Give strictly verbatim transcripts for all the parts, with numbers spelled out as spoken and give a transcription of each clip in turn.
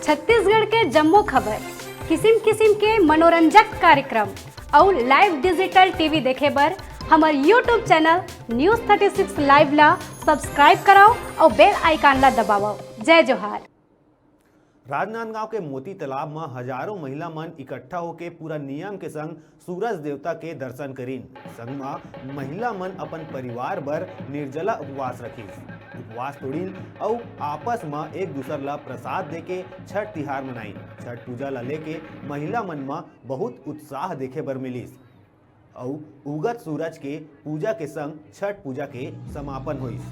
छत्तीसगढ़ के जम्मो खबर, किसिम किसिम के मनोरंजक कार्यक्रम अउ live digital T V देखे बर हमर YouTube channel News thirty six Live ला subscribe करव अउ bell icon ला दबावव। जय जोहार। राजनांदगांव के मोती तालाब म हजारों महिला मन इकट्ठा होके पूरा नियम के संग सूरज देवता के दर्शन करिन। संग म महिला मन अपन परिवार बर निर्जला उपवास रखिस। उपवास तोड़िन अउ आपस म एक दूसर ला प्रसाद देके छठ तिहार मनाइन। छठ पूजा ला लेके महिला मन म बहुत उत्साह देखे बर मिलिस। अउ उगत सूरज के पूजा के संग छठ पूजा के समापन होइस।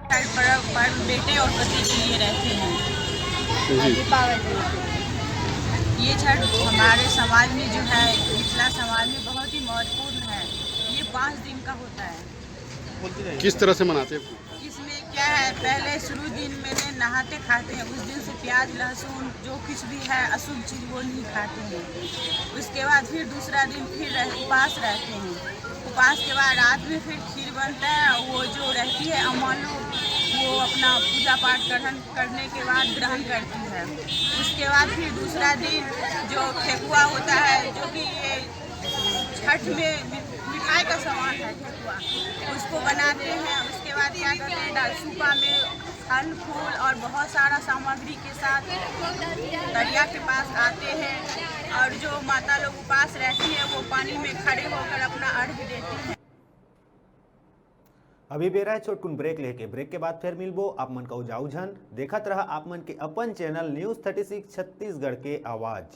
छठ पर्व, पर्व बेटे और पति के लिए रहते हैं। जी। ये छठ हमारे समाज में जो है, मिथिला समाज में बहुत ही महत्वपूर्ण है। ये पाँच दिन का होता है। किस तरह से मनाते हैं? इसमें क्या है, पहले शुरू दिन में ने नहाते खाते हैं, उस दिन से प्याज लहसुन जो कुछ भी है अशुभ चीज़ वो नहीं खाते हैं। उसके बाद फिर दूसरा दिन फिर रह, उपास रहते हैं। उपास के बाद रात में फिर खीर बनता है, वो जो रहती है अम्मा लोग, वो अपना पूजा पाठ ग्रहण करने के बाद ग्रहण करती है। उसके बाद फिर दूसरा दिन जो ठेकुआ होता है, जो कि ये छठ में मि-, मिठाई का सामान है ठेकुआ, उसको बनाते हैं। उसके बाद क्या करते हैं, डा-, सूपा में फल फूल और बहुत सारा सामग्री के साथ दरिया के पास आते हैं और जो माता लोग उपास रहती है वो पानी में खड़े होकर अपना अर्घ देती हैं। अभी बेरा है छोटकुन ब्रेक लेके। ब्रेक के बाद फिर मिलबो। आप मन का उजाऊ झन देखत रहा आप मन के अपन channel news thirty six Chhattisgarh के आवाज़।